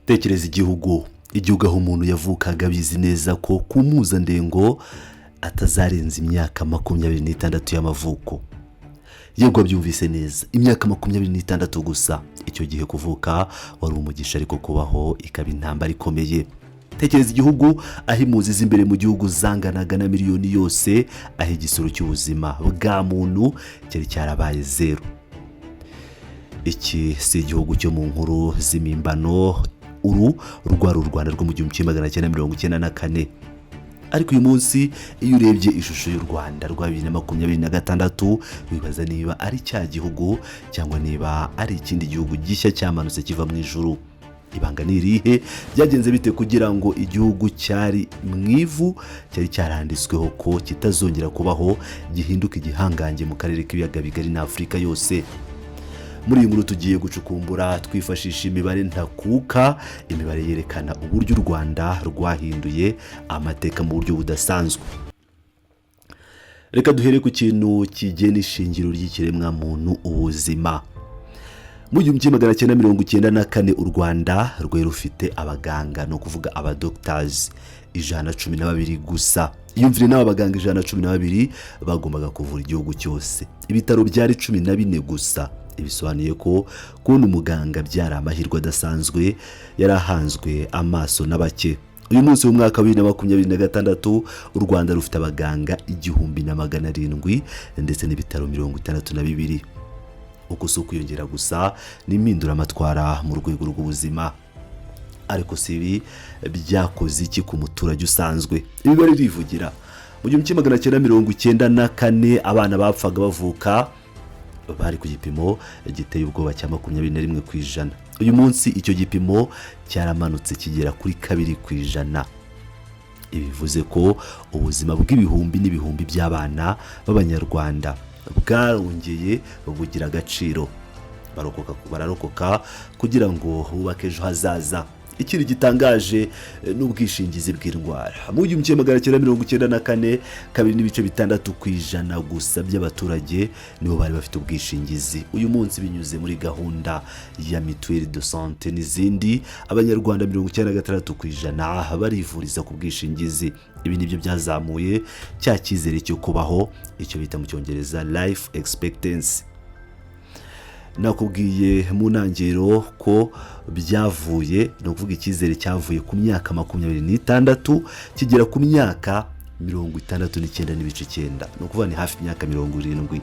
Tekereza igihugu aho umuntu yavukaga abizi neza ko ku mpuzandengo atazarenza imyaka 26 y'amavuko. Yego, byumvise neza, imyaka 26 gusa. Icyo gihe kuvuka wari umugisha, ariko kubaho ikaba intambara ikomeye. Tekereza igihugu aho impunzi z'imbere mu gihugu zanganaga na miliyoni yose, aho igisoro cy'ubuzima bwa muntu cyari cyarabaye zeru. Iki si igihugu cyo mu nkuru z'impimbano. Uru rwari u Rwanda rwo mu 1994. Ariko uyu munsi, iyo urebye ishusho y'u Rwanda rwa 2026, wibaza niba ari cya gihugu cyangwa niba ari ikindi gihugu gishya cyamanutse kiva mu ijuru. Ibanga ni irihe? Byagenze bite kugira ngo igihugu cyari mu ivu, cyari cyaranditsweho ko kitazongera kubaho, gihinduke igihangange mu karere k'Ibiyaga Bigari na Afurika yose? Muri iyi nkuru tugiye gucukumbura twifashisha imibare ntakuka, imibare yerekana uburyo u Rwanda rwahinduye amateka mu buryo budasanzwe. Reka duhere ku kintu kigena ishingiro ry'ikiremwamuntu: ubuzima. Mu 1994, u Rwanda rwari rufite abaganga, ni ukuvuga abadogitazi, 112 gusa. Iyumvire n'aba baganga 112 bagombaga kuvura igihugu cyose. Ibitaro byari 14 gusa. Bisobanuye ko kubona umuganga byari amahirwe adasanzwe, yari ahanzwe amaso na bake. Uyu munsi, mu mwaka wa 2026, u Rwanda rufite abaganga 1700 ndetse n'ibitaro 62. Uku si ukwiyongera gusa, ni impinduramatwara mu rwego rw'ubuzima. Ariko si ibi byakoze iki ku muturage usanzwe? Imibare irivugira. Mu 1994, abana bapfaga bavuka bari ku gipimo giteye ubwoba cya 21%. Uyu munsi icyo gipimo cyaramanutse kigera kuri 2%. Ibi bivuze ko ubuzima bw'ibihumbi n'ibihumbi by'abana b'Abanyarwanda bwarongeye bugira agaciro, barokoka, bararokoka kugira ngo bubake ejo hazaza. Ikindi gitangaje n'ubwishingizi bw'indwara. Mu 1994, 2.6% gusa by'abaturage nibo bari bafite ubwishingizi. Uyu munsi, binyuze muri gahunda ya mutuelle de santé n'izindi, Abanyarwanda 96% barivuriza ku bwishingizi. Ibi nibyo byazamuye cya cyizere cyo kubaho, icyo bita mu Cyongereza life expectancy. Nakubwiye mu ntangiriro ko byavuye, ni ukuvuga icyizere cyavuye ku myaka 26 kigera ku myaka 69.9, ni ukuvuga ni hafi imyaka 70.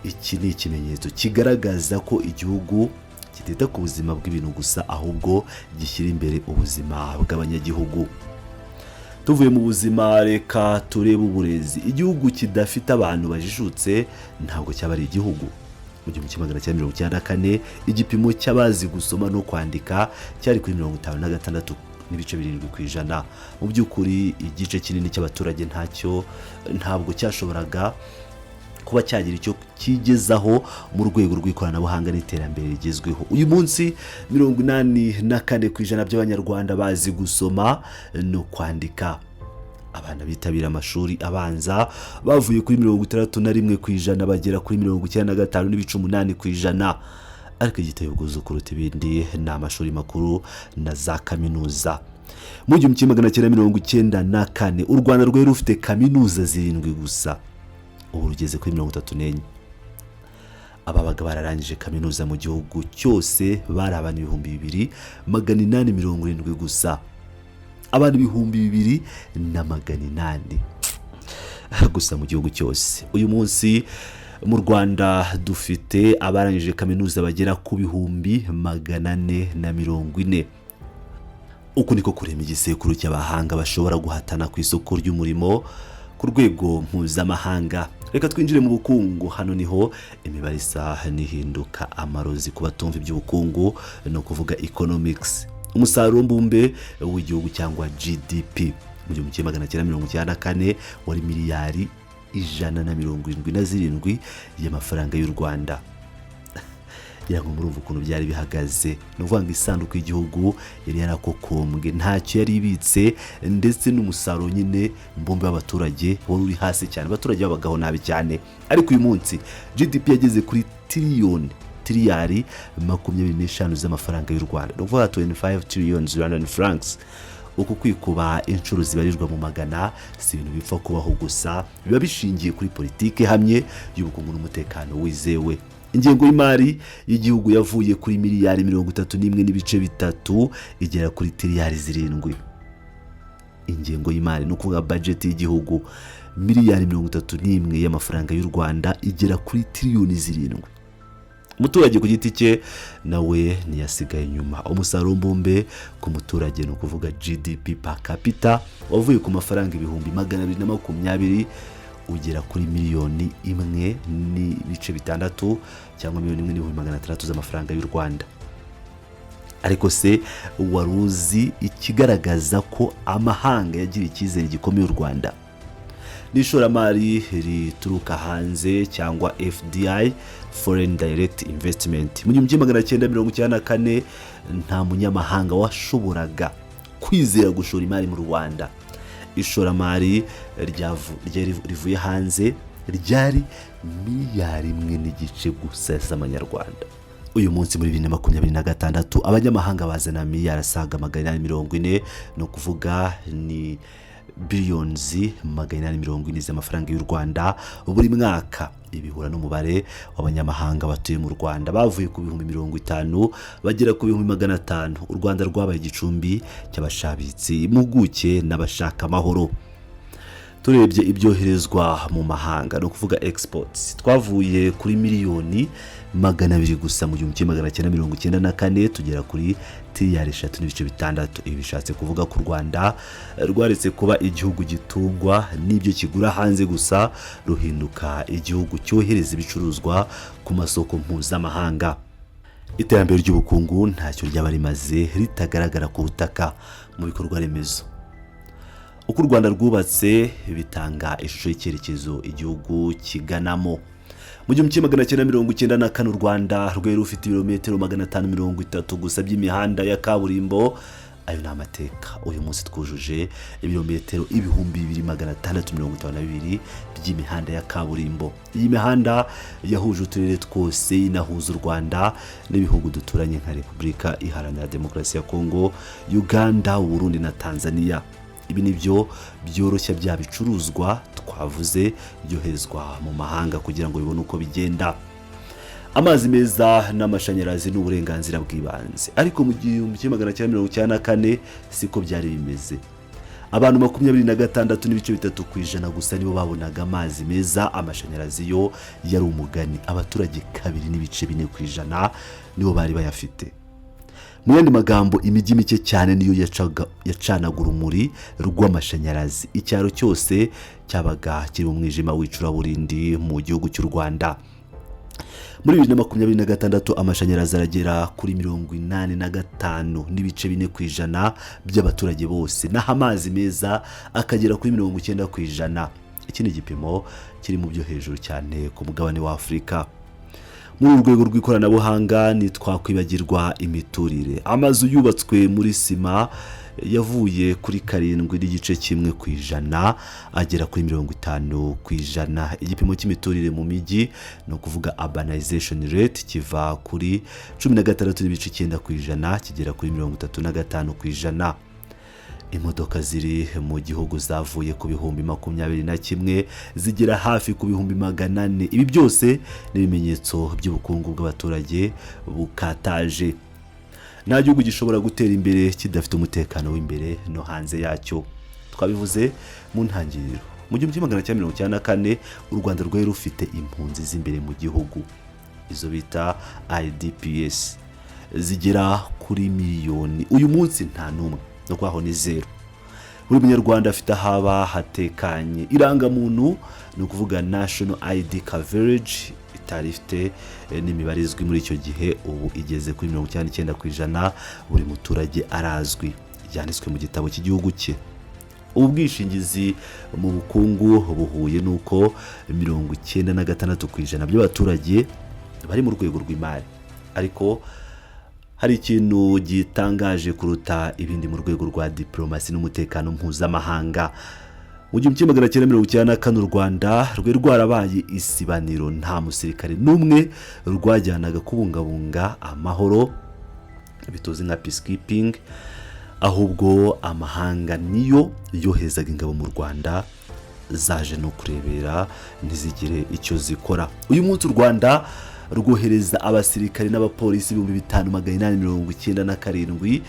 Iki ni ikimenyetso kigaragaza ko igihugu kitita ku buzima bw'ibintu gusa, ahubwo gishyira imbere ubuzima bw'abanyagihugu. Tuvuye mu buzima, reka turebe uburezi. Igihugu kidafite abantu bajijutse ntabwo cyaba ari igihugu. Mu 1994, igipimo cy'abazi gusoma no kwandika cyari kuri 56.7%. Mu by'ukuri, igice kinini cy'abaturage ntacyo, ntabwo cyashoboraga kuba cyagira icyo kigezaho mu rwego rw'ikoranabuhanga n'iterambere rigezweho. Uyu munsi, 84% by'Abanyarwanda bazi gusoma no kwandika. Abana bitabira amashuri abanza bavuye kuri 61% bagera kuri 95.8%. Ariko igiteye ubwuzu kuruta ibindi ni amashuri makuru na za kaminuza. Mu 1994, u Rwanda rwari rufite kaminuza zirindwi gusa, ubu rugeze kuri 34. Ababaga bararangije kaminuza mu gihugu cyose bari abantu 2870 gusa, abantu 2800 gusa mu gihugu cyose. Uyu munsi mu Rwanda dufite abarangije kaminuza bagera ku 440,000. Uku niko kurema igisekuru cy'abahanga bashobora guhatana ku isoko ry'umurimo ku rwego mpuzamahanga. Reka twinjire mu bukungu. Hano niho imibare isa n'ihinduka amarozi ku batumva iby'ubukungu, ni ukuvuga economics. Umusaruro mbumbe w'igihugu cyangwa GDP mu 1994 wari miliyari 177 y'amafaranga y'u Rwanda. Ngira ngo murumva ukuntu byari bihagaze. Ni ukuvuga ngo isanduku y'igihugu yari yarakokombwe, ntacyo yari ibitse, ndetse n'umusaruro nyine mbumbe w'abaturage wari uri hasi cyane, abaturage babagaho nabi cyane. Ariko uyu munsi GDP yageze kuri tiriyoni tiriyari 25 z'amafaranga y'u Rwanda, ni ukuvuga 25 trillions Rwandan francs. Uku kwikuba inshuro zibarirwa mu magana si ibintu bipfa kubaho gusa, biba bishingiye kuri politiki ihamye y'ubukungu n'umutekano wizewe. Ingengo y'imari y'igihugu yavuye kuri miliyari 31.3 igera kuri tiriyari 7. Ingengo y'imari, ni ukuvuga budget y'igihugu, miliyari 31 y'amafaranga y'u Rwanda igera kuri tiriyoni 7. Umuturage ku giti cye nawe ntiyasigaye inyuma. Umusaruro mbumbe ku muturage, ni ukuvuga GDP per capita, wavuye ku mafaranga 220,000 ugera kuri miliyoni 1.6 cyangwa miliyoni 1.6 million z'amafaranga y'u Rwanda. Ariko se wari uzi ikigaragaza ko amahanga yagiriye icyizere gikomeye u Rwanda? N'ishoramari rituruka hanze cyangwa FDI, Foreign Direct Investment. Mu 1994 nta munyamahanga washoboraga kwizera gushora imari mu Rwanda. Ishoramari rivuye hanze ryari miliyari 1.5 gusa z'amanyarwanda. Uyu munsi muri 2026 abanyamahanga bazana miliyari asaga 840, ni ukuvuga ni billions 840 z'amafaranga y'u Rwanda buri mwaka. Ibihura n'umubare w'abanyamahanga batuye mu Rwanda, bavuye ku 50,000 bagera ku 500,000. U Rwanda rwabaye igicumbi cy'abashabitsi, impuguke n'abashaka amahoro. Turebye ibyoherezwa mu mahanga, ni ukuvuga exports, twavuye kuri miliyoni 200 gusa mu 1994 tugera kuri tiriyari 3.6. Ibi bishatse kuvuga ko u Rwanda rwaretse kuba igihugu gitungwa n'ibyo kigura hanze gusa, ruhinduka igihugu cyohereza ibicuruzwa ku masoko mpuzamahanga. Iterambere ry'ubukungu ntacyo ryaba rimaze ritagaragara ku butaka, mu bikorwa remezo. Uko u Rwanda rwubatse bitanga ishusho y'icyerekezo igihugu kiganamo. Mu 1994 u Rwanda rwari rufite ibirometero 530 gusa by'imihanda ya kaburimbo. Ayo ni amateka. Uyu munsi twujuje ibirometero 2652 by'imihanda ya kaburimbo. Iyi mihanda yahuje uturere twose, inahuza u Rwanda n'ibihugu duturanye nka Repubulika Iharanira Demokarasi ya Kongo, Uganda, Burundi na Tanzania. Ibi ni byo byoroshya bya bicuruzwa twavuze byoherezwa mu mahanga kugira ngo bibone uko bigenda. Amazi meza n'amashanyarazi ni uburenganzira bw'ibanze, ariko mu 1994 siko byari bimeze. Abantu 26.3% gusa nibo babonaga amazi meza. Amashanyarazi yo yari umugani. Abaturage 2.4% nibo bari bayafite. Mu yandi magambo, imijyi mike cyane niyo yacanaga urumuri rw'amashanyarazi. Icyaro cyose cyabaga kiri mu mwijima w'icuraburindi mu gihugu cy'u Rwanda. Muri 2026 amashanyarazi aragera kuri 85.4% by'abaturage bose, naho amazi meza akagera kuri 90%. Iki ni igipimo kiri mu byo hejuru cyane ku mugabane wa Afurika. Muri uru rwego rw'ikoranabuhanga ntitwakwibagirwa imiturire. Amazu yubatswe muri sima yavuye kuri 7.1% agera kuri 50%. Igipimo cy'imiturire mu mijyi, ni ukuvuga urbanization rate, kiva kuri 16.9% kigera kuri 35%. Imodoka ziri mu gihugu zavuye ku 21,000 zigera hafi ku 400,000. Ibi byose ni ibimenyetso by'ubukungu bw'abaturage bukataje. Nta gihugu gishobora gutera imbere kidafite umutekano w'imbere no hanze yacyo. Twabivuze mu ntangiriro, mu 1994 u Rwanda rwari rufite impunzi z'imbere mu gihugu, izo bita IDPs, zigera kuri miliyoni. Uyu munsi nta n'umwe, no kwaho ni zeru. Buri munyarwanda afite ahaba hatekanye. Irangamuntu, ni ukuvuga national ID coverage, itari ifite n'imibare izwi muri icyo gihe, ubu igeze kuri 99%. Buri muturage arazwi, yanditswe mu gitabo cy'igihugu cye. Ubu bwishingizi mu bukungu buhuye n'uko 96% by'abaturage bari mu rwego rw'imari. Ariko hari ikintu gitangaje kuruta ibindi mu rwego rwa diporomasi n'umutekano mpuzamahanga. Mu 1994, u Rwanda rwari rwarabaye isibaniro, nta musirikare n'umwe rwajyanaga kubungabunga amahoro, bituzi nka peacekeeping, ahubwo amahanga niyo yoherezaga ingabo mu Rwanda zaje no kurebera, ntizigire icyo zikora. Uyu munsi u Rwanda rwohereza abasirikare n'abapolisi 5897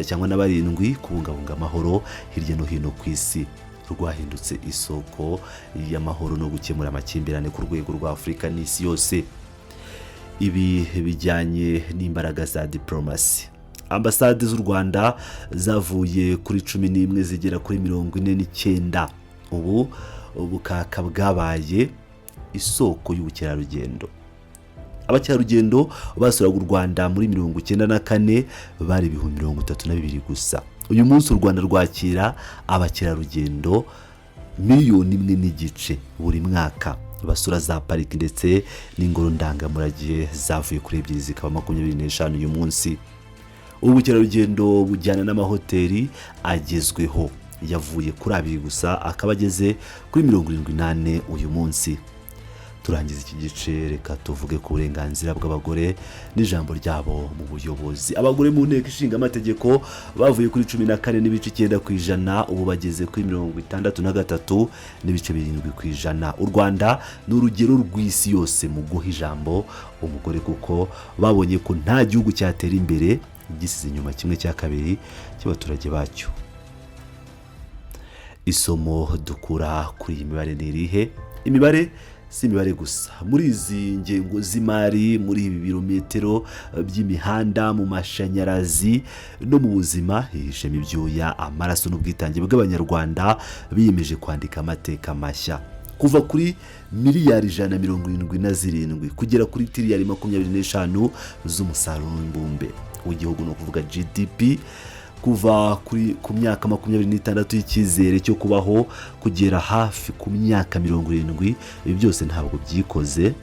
cyangwa na barindwi kubungabunga amahoro hirya no hino ku isi. Rwahindutse isoko y'amahoro no gukemura amakimbirane ku rwego rwa Afurika n'isi yose. Ibi bijyanye n'imbaraga za diporomasi. Ambasade z'u Rwanda zavuye kuri 11 zigera kuri 49. Ubu ubukaka bwabaye isoko y'ubukerarugendo. Abakerarugendo basuraga u Rwanda muri 94 bari 32,000 gusa. Uyu munsi u Rwanda rwakira abakerarugendo 1.5 miliyoni buri mwaka, basura za pariki ndetse n'ingoro ndangamurage zavuye kuri 2 zikaba 25 uyu munsi. Ubu bukerarugendo bujyana n'amahoteli agezweho, yavuye kuri 2 gusa akaba ageze kuri 74 uyu munsi. Turangiza iki gice, reka tuvuge ku burenganzira bw'abagore n'ijambo ryabo mu buyobozi. Abagore mu Nteko Ishinga Amategeko bavuye kuri 14.9%, ubu bageze kuri 63.7%. U Rwanda ni urugero rw'isi yose mu guha ijambo umugore, kuko babonye ko nta gihugu cyatera imbere gisize inyuma 1/2 cy'abaturage bacyo. Isomo dukura kuri iyi mibare ni irihe? Imibare si imibare gusa. Muri izi ngengo z'imari, muri ibi birometero by'imihanda, mu mashanyarazi no mu buzima, hihishemo ibyuya, amaraso n'ubwitange bw'Abanyarwanda biyemeje kwandika amateka mashya. Kuva kuri miliyari 177 kugera kuri tiriyari 25 z'umusaruro w'imbumbe w'igihugu, ni ukuvuga GDP, kuva ku myaka 26 y'icyizere cyo kubaho kugera hafi ku myaka 70, ibi byose ntabwo byikoze.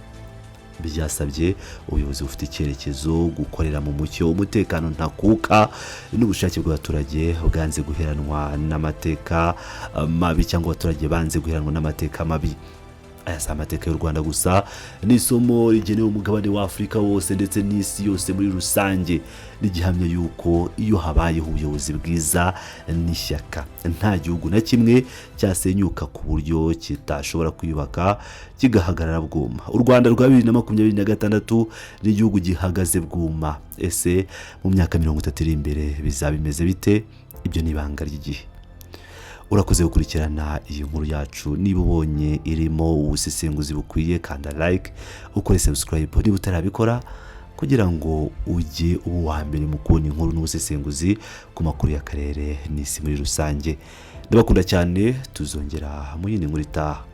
Byasabye ubuyobozi bufite icyerekezo, gukorera mu mucyo, umutekano ntakuka n'ubushake bw'abaturage bwanze guheranwa n'amateka mabi, cyangwa abaturage banze guheranwa n'amateka mabi. Aya si amateka y'u Rwanda gusa, ni isomo rigenewe umugabane wa Afurika wose ndetse n'isi yose muri rusange. N'igihamya y'uko iyo habayeho ubuyobozi bwiza n'ishyaka, nta gihugu na kimwe cyasenyuka ku buryo kitashobora kwiyubaka kigahagarara bwuma. U Rwanda rwa 2026 ni igihugu gihagaze bwuma. Ese mu myaka 30 iri imbere bizaba bimeze bite? Ibyo ni ibanga ry'igihe. Urakoze gukurikirana iyi nkuru yacu. Niba ubonye irimo ubusesenguzi bukwiye, kanda like, ukore subscribe niba utarabikora, kugira ngo ujye uba uwa mbere mu kubona inkuru n'ubusesenguzi ku makuru y'akarere n'isi muri rusange. Ndabakunda cyane, tuzongera mu yindi nkuru itaha.